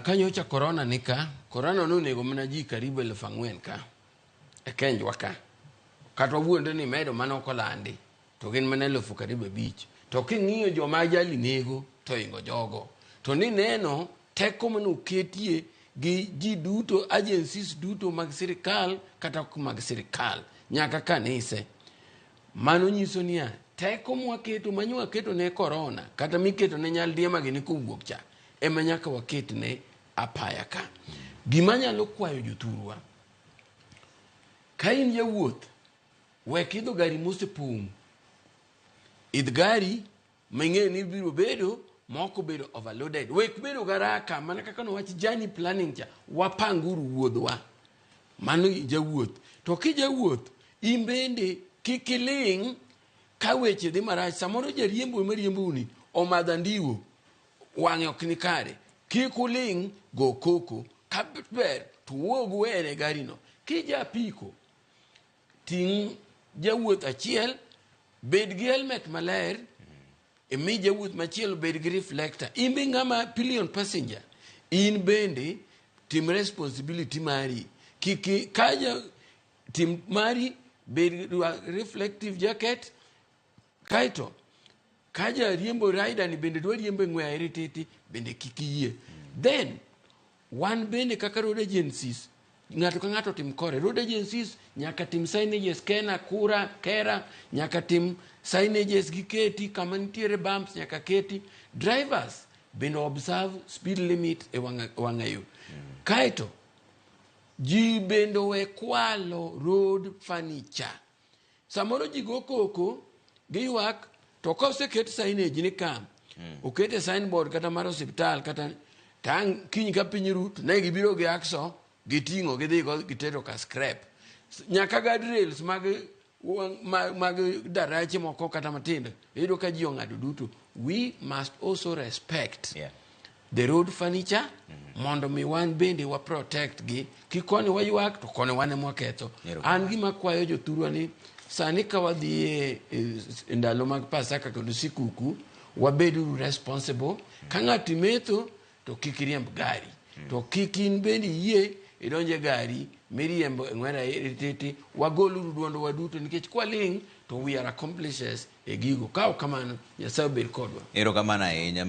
Kanyocha corona ni ka, corona nonego mana ji karibu 4,000 ka e Kenjwa ka. Kata wawuondre ni medo mane ok olandi to gin mana karibu 5,000. To king'iyo joma ajali nego to ingo jogo. To ni neno teko mane oketie gi ji duto, agencies duto mag sirikal kata ok mag sirikal, nyaka kanise. Mano nyiso niya, teko mwaketo manyo waketo ne corona kata miketo ne nyaldiema gini kowuok cha ema nyaka waket ne apaya ka. Gima anyalo kwayo jothurwa, ka in jawuoth, wek idho gari mosepong'. Idh gari ming'eyo ni biro bedo mok obedo overloaded. Wek bedo garaka mana kaka nowach journey planning cha, wapanguru wuodhwa. Mano jawuoth. To kijawuoth, in bende kik iling' ka weche dhi marach. Samoro jariembo mariemboni omadho andiwo, wang'e ok ni kare. Kik uling', go koko. Ka ber to wuog were gari no. Kija apiko, ting' jawuoth achiel, bed gi helmet maler, imi jawuoth machielo bed gi reflector. In be ng'ama pillion passenger, in bende tim responsibility mari. Kik ka ja tim mari bed reflective jacket kaeto ka jariembo rider ni bende dwa riembo e ng'we airititi bende kik iyie. Then wan bende kaka road agencies ng'ato ka ng'ato tim kore. Road agencies nyaka tim signages kena kura kera nyaka tim signages giketi kama nitiere bumps nyaka keti. Drivers bende observe speed limit e wang'a yo. Kaeto ji bende owe kwalo road furniture. Samoro ji go koko giywak to ka oseket signage ni ka okete signboard kata mar osiptal kata tang' kiny ka piny ru to ne gibiro gi akso giting'o gidhi go gitero ka scrap. Nyaka guardrails mag mag darache moko kata matindo iyudo ka ji ong'ado duto. We must also respect the road furniture mondo mi wan bende wa protect gi. Kik koni waywak to koni wan ema waketho. An gima kwayo jothurwa ni sani ka wadhi e ndalo mag Pasaka kendo sikuku, wabeduru responsible. Ka ng'ato imetho to kik iriemb gari. To kik in bende iyie idonj e gari miriembo e ng'wera titi. Wagoluru duondwa duto nikech kwaling' to we are accomplices e gigo. Ka ok kamano, Nyasaye obed kodwa. Erokamano ahinya.